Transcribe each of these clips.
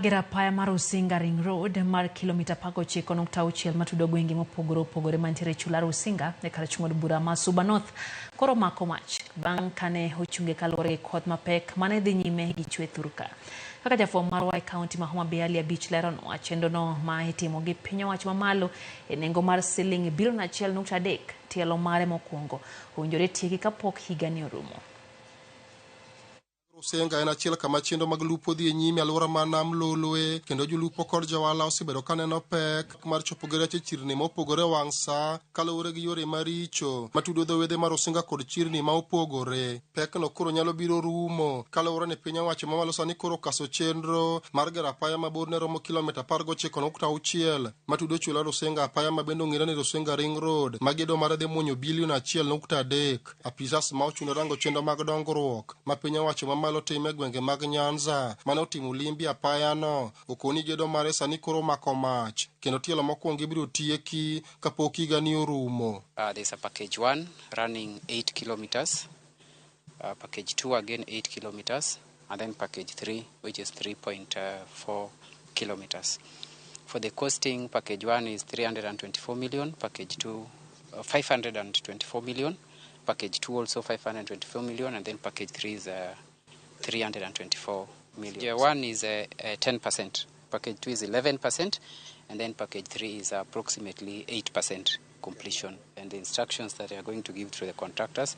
Gero apaya mar Rusinga Ring Road mar kilomita 19.6 matudo gwenge mopogore opogore mantiere e chula Rusinga e kar chung' od bura ma Suba North koro mako mach bang' kane ochunge kaluwore gi koth mapek mane dhi nyime gi chwe thurka. Kaka jafwambo marwa e kaunti ma Homa Bay Ali Abich leronwa chenrono ma itimo gi piny owacho mamalo e nengo mar siling bilion 1.3 tielo mare mokwongo owinjore tieki kapok higani orumo. Rusinga en achiel kama chenro mag lupo dhi e nyime alwora mar nam Lolwe kendo jolupo kod johala osebedo ka neno pek mar chopo gi rech e chirni mopogore wang' sa kaluwore gi yore maricho matudo dho wedhe mar Rusinga kod chirni ma opogore. Pekno koro nyalo biro rumo kaluwore ni piny owacho mamalo sani koro okaso chenro mar gero apaya ma borne romo kilomita 19.6 matudo chula Rusinga, apaya ma bende ong'ere ni Rusinga Ring Road ma gedo mare dhi muonyo bilion 1.3. Apisas ma ochuno rango chenro mag dongruok ma piny owacho mamalo timo e gwenge mag Nyanza mane otimo limbi apayano okoni gedo mare sani koro omako mach kendo tielo mokwongo ibiro tieki kapok higani orumo. There's a package 1 running 8 kilometers, package 2 again 8 kilometers, and then package 3 which is 3.4 kilometers. For the costing, package 1 is 324 million, package 2 524 million, package 2 also 524 million, and then package 3 is 324 million. Yeah, 1 is 10%, package 2 is 11%, and then package 3 is approximately 8% completion. And the instructions that they are going to give to the contractors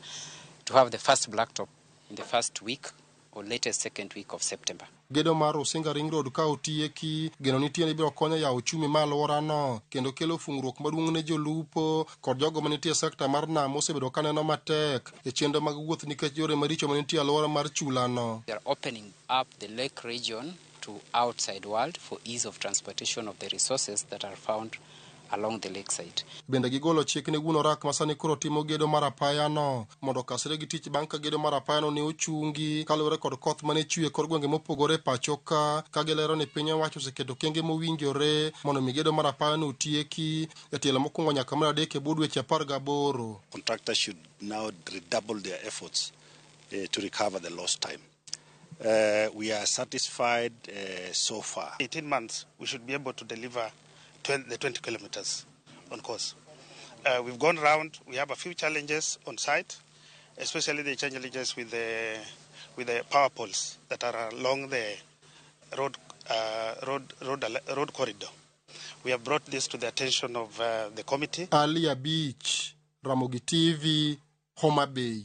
to have the first blacktop in the first week or latest second week of September. Gedo mar Rusinga Ring Road ka otieki, geno nitie ni ibiro konyo yawo uchumi ma alworano kendo kelo fungruok maduong' ne jolupo kod jogo manitie e sekta mar nam mosebedo ka neno matek e chenro mag wuoth nikech yore maricho manitie e alwora mar chulano. They are opening up the lake region to outside world for ease of transportation of the resources that are found along the lakeside. Bende gigolo chik ne wuon orak ma sani koro timo gedo mar apayano mondo okasre gi tich bang' ka gedo mar apayano ne ochungi kaluwore kod koth mane chwe e kor gwenge mopogore e pacho ka, ka gilero ni piny owacho oseketo okenge mowinjore mondo mi gedo mar apayano otieki e tielo mokwongo nyaka mar adek e bwo dweche 18. Contractors should now redouble their efforts to recover the lost time. We are satisfied so far. 18 months, we should be able to deliver the 20 kilometers on course. We've gone round. We have a few challenges on site, especially the challenges with the power poles that are along the road corridor. We have brought this to the attention of the committee. Ali Abich, Ramogi TV, Homa Bay.